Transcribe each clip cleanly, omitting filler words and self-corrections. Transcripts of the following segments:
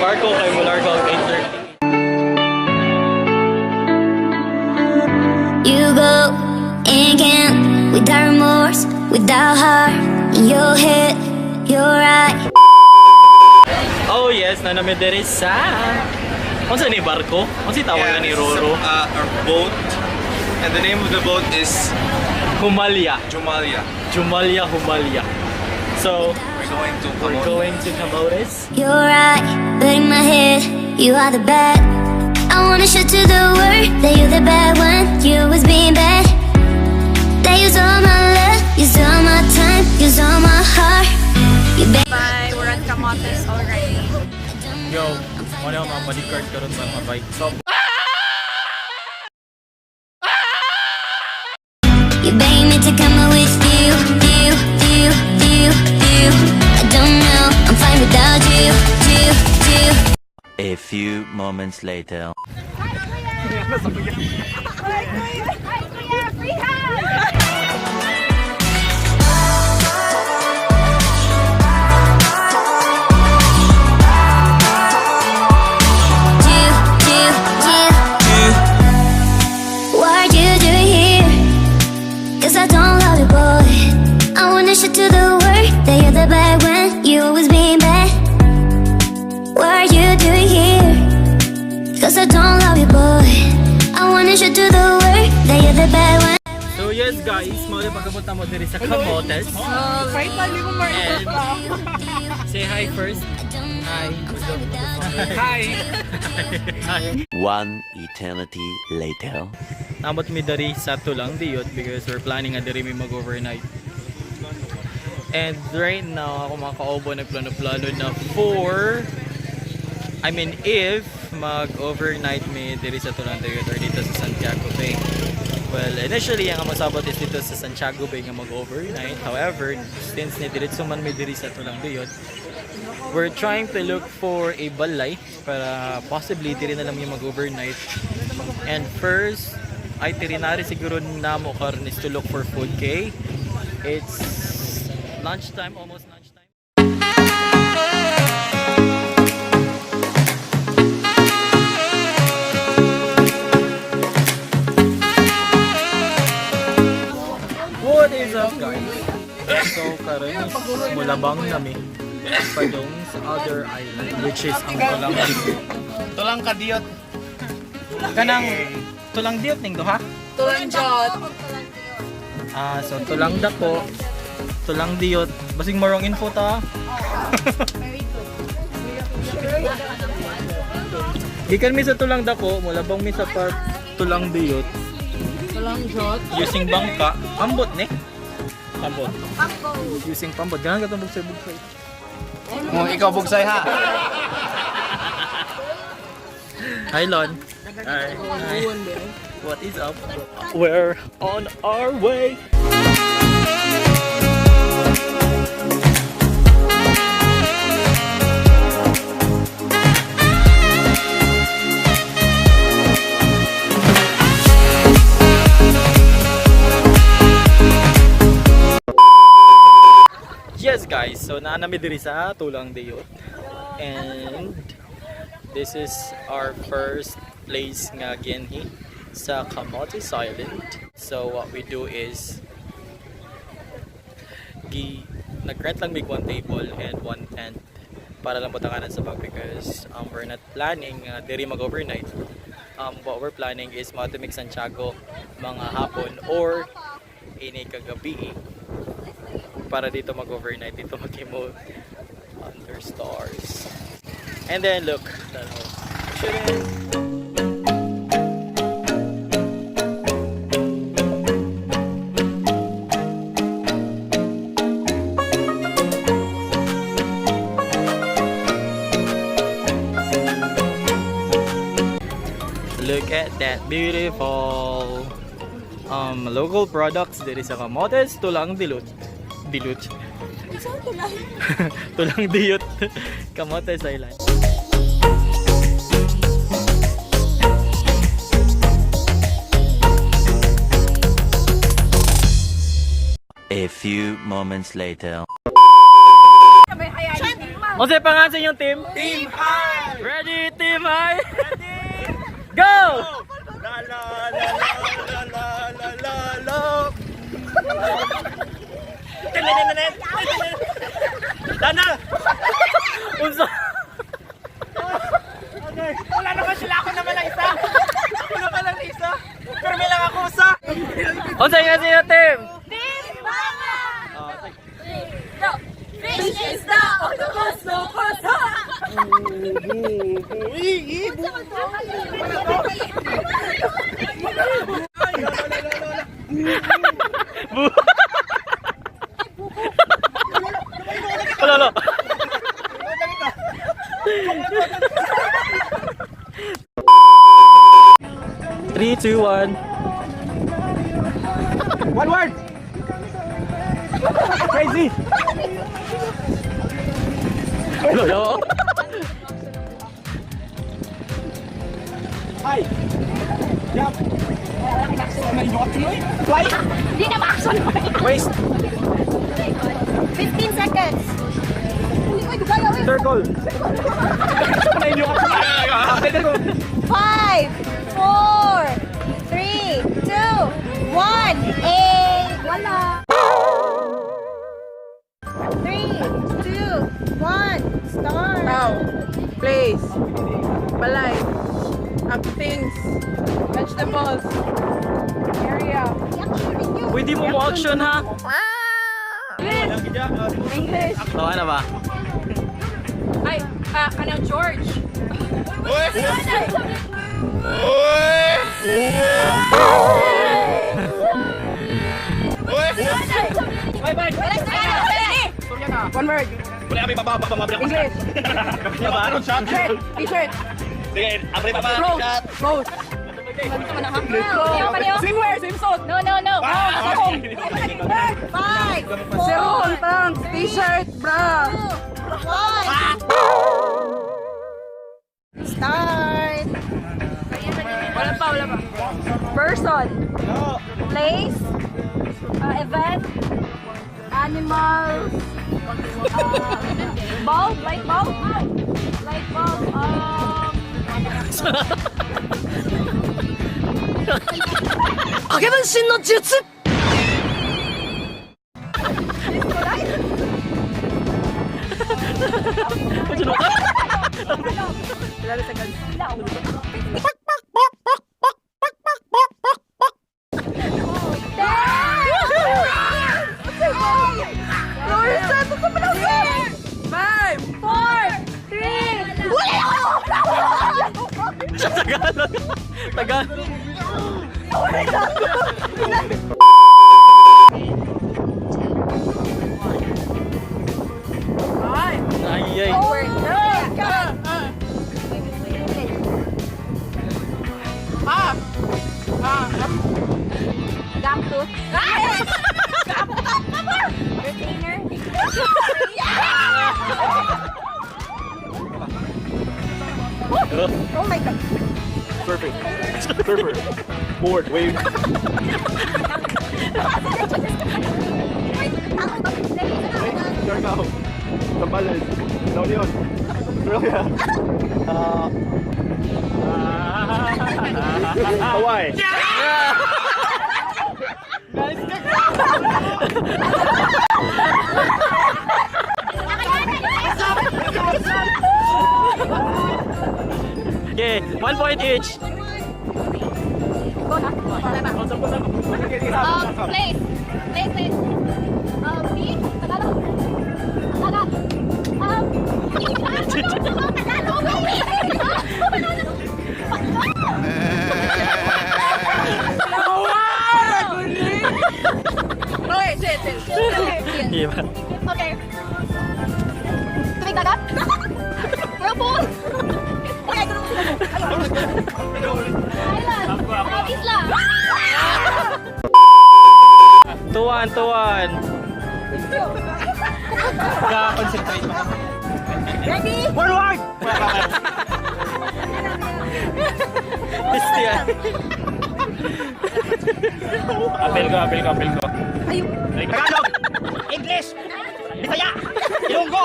barko kay mularga og 8:30. You go and can't without remorse, without heart. In your head, you're right. Oh yes, naa na mi diri sa... Unsa ni barko? Unsa tawag ni this is Roro? Our boat. And the name of the boat is Humalya. Jumalia. Jumalya Humalya. So, We're going to we're Camotes. Going to Camotes. You're right, but in my head, you are the bad. I wanna show to the world that you're the bad one. You was being bad. That use all my love, use all my time, use all my heart. You Bye, we're at Camotes already. Yo, wala akong mga bodyguard karon sa mga bike. So, You beg me to come with you, you, you, you, you. I don't know, I'm fine without you, you, you. A few moments later. Hi, Kuya! Free hug! You, you, you. What are you doing here? 'Cause I don't love you, boy. I wanna show to the world that you're the bad one. You always been bad. What are you doing here? 'Cause I don't love you, boy. I wanna show to the world that you're the bad one. So yes guys, mao na pag-abot mo diri sa Camotes. Finally, mo And say hi first. Hi. Hi! Hi. One eternity later. Naabot mi diri sa Tulang Diyot because we're planning nga diri mi mag-overnight. And right now, ako mga kaobo nagplano-plano na for, I mean, if mag-overnight mi diri sa Tulang Diyot or dito sa Santiago Bay. Well, initially, ang among sabot is dito sa Santiago Bay nga mag-overnight. However, since ni diretso man mi diri sa Tulang Diyot, we're trying to look for a balay para possibly diri na lang yung mag-overnight. And first, itinerary siguro namo karon is to look for food kay it's lunchtime, almost lunchtime. What is up, guys? So karon is mulabang nami padung sa other island, which is ang Tulang Diyot. Tulang kadiyot. Kanang Tulang Diyot ning duha? Tulang Jot. Ah, so Tulang Dako, Tulang Diyot. Basig morong info ta. Very good. Gikan mi sa Tulang Dako, mulabang mi sa part Tulang Diyot Tulang Jot. Using bangka. Ambot ni. Ambot. Using pambot. Ganun ka itong bugsay-bugsay. Kung ikaw bugsay ha. Hi, Lon. Hi. Hi. What is up? We're on our way. Yes guys, so naa nami diri sa Tulang Diyot. And this is our first place nga gianhi sa Camotes Island. So what we do is gi nag-rent lang mig one table and one tent para lang butanganan sa bag because we're not planning diri mag-overnight. What we're planning is moadto mig Santiago mga hapon or ini kagabi para dito mag-overnight, dito maghimo under stars. And then look, tanaw. Shouldn't. Look at that beautiful local products diri sa Camotes, Tulang Dilut. Dilut. Tulang Diyot. Camotes Island. A few moments later. Unsa pangalan sa inyong team? Team Han! Ready, Team High? Ready! Go! La la la la la la la la. Dana! Unsa? Wala naman sila, ako naman lang isa. Ako naman lang isa. Pero may lang ako isa. Unsa nga siya, team? Fish is the octopus, no cosa. Bu. Wala, wala. 3, 2, 1. One word! Crazy! Wala. Hi! Jump! Fly! Hindi na ma-action. Waste! 15 seconds. Uy, dugay, uy. Circle! 5, 4, 3, 2, 1. Eh, wala. 3, 2, 1. Start. Tao. Place. Balay. Things. Vegetables. Area. Pwede mo mo action ha? English. Oh, ano ba? Ay, kanang George. One word. Wala kami baba baba baba. English. Shirt. T-shirt. Sige, abre baba. Clothes. Clothes. Swimwear. Swimsuit. No, no, no. Sakong. 5, 4, Sarong. Trunks. T-shirt. Bra. 1. Start. Wala pa, wala pa. Person. Place. Event. Animals. Bulb. Light bulb. Light bulb. 5. 4, 3, Sa Tagalog. Tagalog. Five. Ay, ay. Ah. Ah. Gakto. Retainer. Oh my God. Surfing. Surfer. Board. Wave. Siargao. Zambales. La Union. Australia. Hawaii. Okay, 1 point each. Place. Place, place. Beach. Tagalog. Tagalog. Tagalog. Okay, sit, sit. Di ba? Okay. Tubig dagat? Whirlpool? Okay, Island. Isla. 2-1, 2-1. Ka-concentrate mo. Ready? One word! Christian. Apel ko, apel ko, apel ko. Tagalog! English! Bisaya! Ilonggo!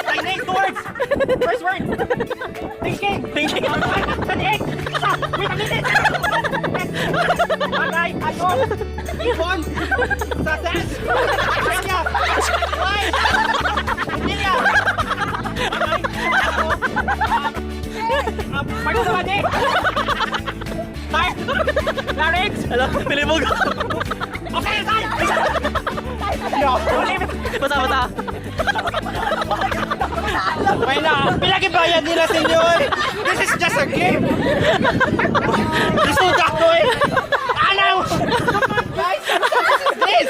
Chinese words! First word! Thinking! Thinking. Taniig! Wait a minute! Bagay! Ano? Ibon! Sases! Kanya! Why? Emilia! Bagay! Ano? Part of the body! Heart! Larynx! Hello, pilibog. Okay, sorry! No, Basta, basta. Wala, pila gibayad nila, senyor. This is just a game. Isuda ko eh. Ano? Come on, guys. What is this?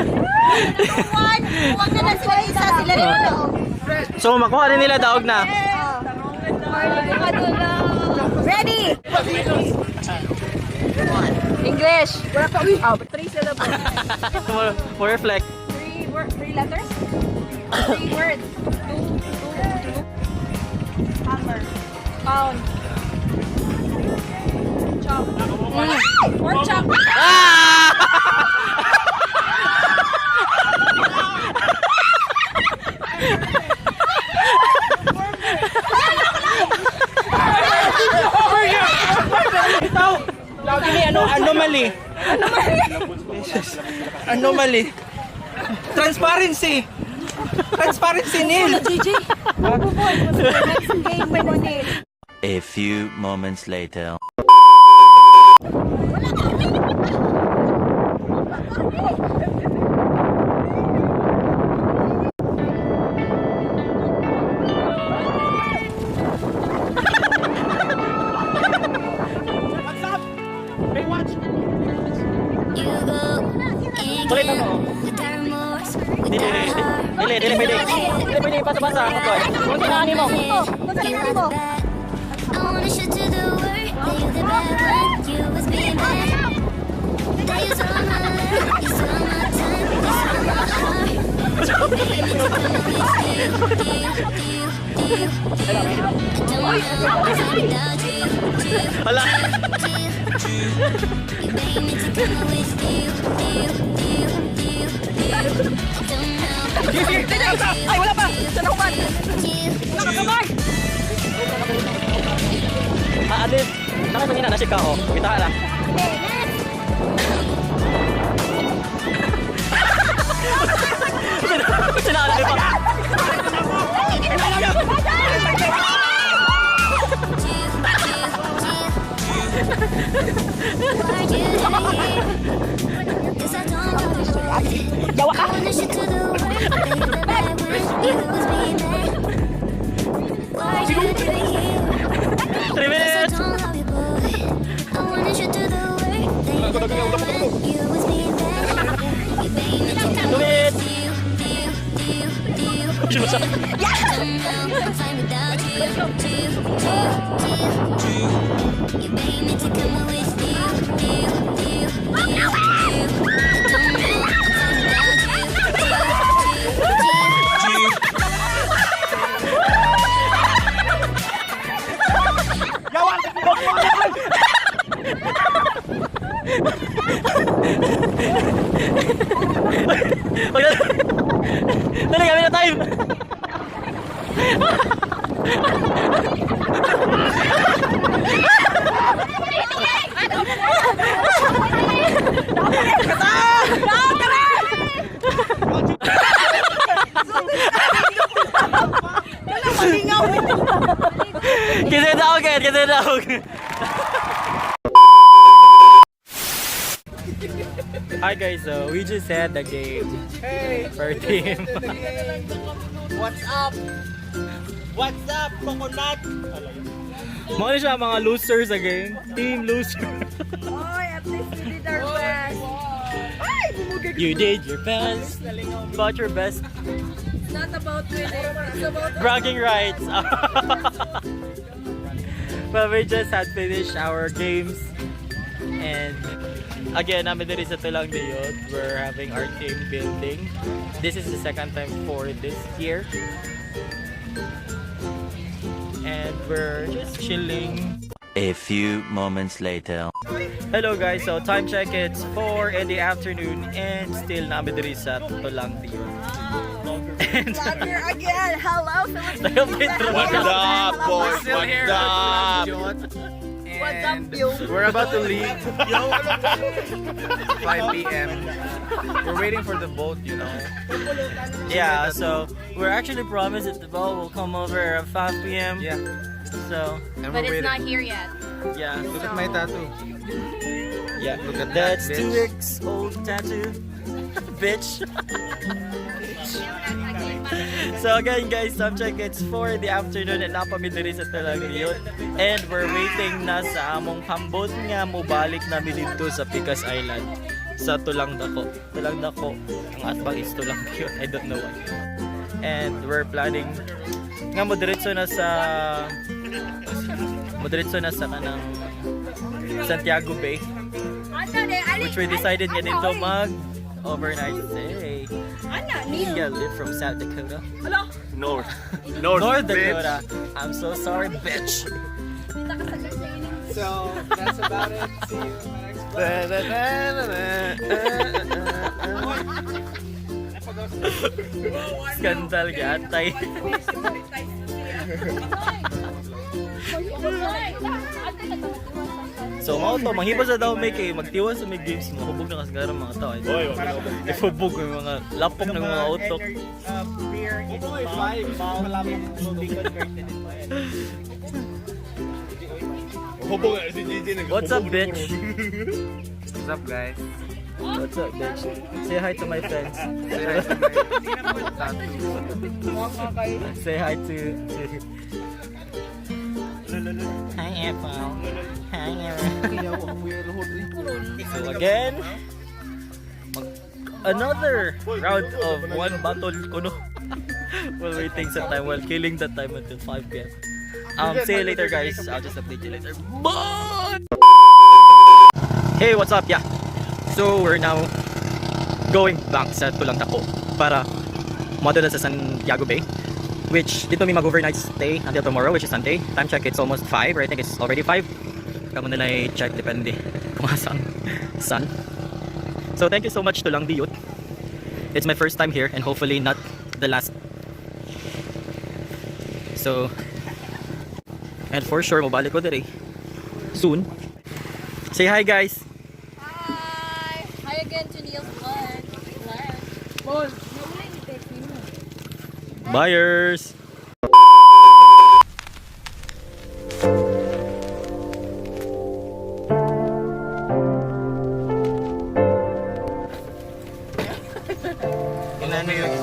One, huwag na lang sila isa, sila rin daog. So, makuha rin nila daog na. Ready? English. Wala pa. Oh, three syllables. More reflect. Three word, three letters. Three words. Two, two, two. Hammer. Pound. Chop. Pork chop. Ah! Itaw. Lagi ni ano, anomaly. Anomaly. Transparency. Transparency, Neil. JJ. Next game by Monil. A few moments later. What's up? Baywatch. You go and Tuloy pa mo. without remorse, Dili, without dili, heart. dili, dili, pwede. Dili, pwede, pasa, pasa. Kung kinaan mo. You are the bad. I wanna shoot to the world that you're the bad one. You was being bad. That you stole my love, you stole my time, you stole my heart. Baby, to come with you, you, you, you, you. I don't know what's without you, you, Wala. you. You beg me to come with you, you, you, you, you. I don't know what's Ay, wala pa. Sa nakuman. you. Nakakamay. Ah, at least, nakasangina na siya ka, oh. Kita ka na. Sila na, di ba? Yawa ka! 3 minutes! 2 minutes! Sino siya? You beg me to come with you, you, you, you, you. I don't know I'm without you, you, you. Wag na. Dali, kami na time! Kasi daog eh, kasi daog. Hi guys, so we just had the game. Hey. For team. What's up? What's up, coconut? Mga ano siya, mga losers again. Team loser. Oy, at least we did our best. Ay, bumugay. You did your best. About your best. It's not about winning. It's about Bragging rights. Well, we just had finished our games. And again, namin diri sa Tulang Diyot. We're having our team building. This is the second time for this year. And we're just chilling. A few moments later. Hello guys, so time check, it's 4 in the afternoon and still naa mi diri sa Tulang Diyot. And Vlogger again. Hello, Philippines. What's up, boys? Still here at Tulang Diyot. What's up, yo? We're about to leave. 5 p.m. We're waiting for the boat. Yeah, so we're actually promised that the boat will come over at 5 p.m. Yeah. So, And But we're it's waiting. not here yet. yeah. Look at my tattoo. Yeah. Look at that, That's 2 bitch. weeks old tattoo. Bitch. So again guys, time check, it's 4 in the afternoon and naa pa mi diri sa Tulang Diyot. And we're waiting na sa among pambot nga mobalik na mi didto sa Pikas Island sa Tulang Dako. Tulang Dako, ang atbang is Tulang Diyot. I don't know why. And we're planning nga mo diretso na sa kanang Santiago Bay, which we decided nga didto mag overnight stay. Yeah, live from South Dakota. North. North Dakota. I'm so sorry, bitch. So, that's about it. See you in my next vlog. Skandal gatay. So mao to, manghibos na daw may kay magtiwas sa may games, mahubog na kasagaran mga tao. Oy, Ifubog yung mga lapok ng mga utok. Beer is mouth will be converted into energy. What's up, bitch? What's up, guys? What's up, bitch? Say hi to my friends. Say hi to my tattoo. Say hi to Hi, Apple. Hi, Apple. So again, another round of one battle kuno. While waiting sa time, while killing the time until 5 p.m. See you later, guys. I'll just update you later. Bye! Hey, what's up? Yeah. So, we're now going back sa Tulang Dako para madala sa Santiago Bay, which didto mi mag-overnight stay until tomorrow, which is Sunday. Time check, it's almost 5, or I think it's already 5. Kamo nila i-check, depende kung asa ang sun. So thank you so much, Tulang Diyot. It's my first time here and hopefully not the last. So, and for sure, mobalik ko diri soon. Say hi, guys! Hi! Hi again to Neil's vlog. Vlog. Buyers!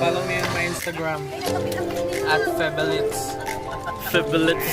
Follow me on my Instagram @Febelitz. Fabulous.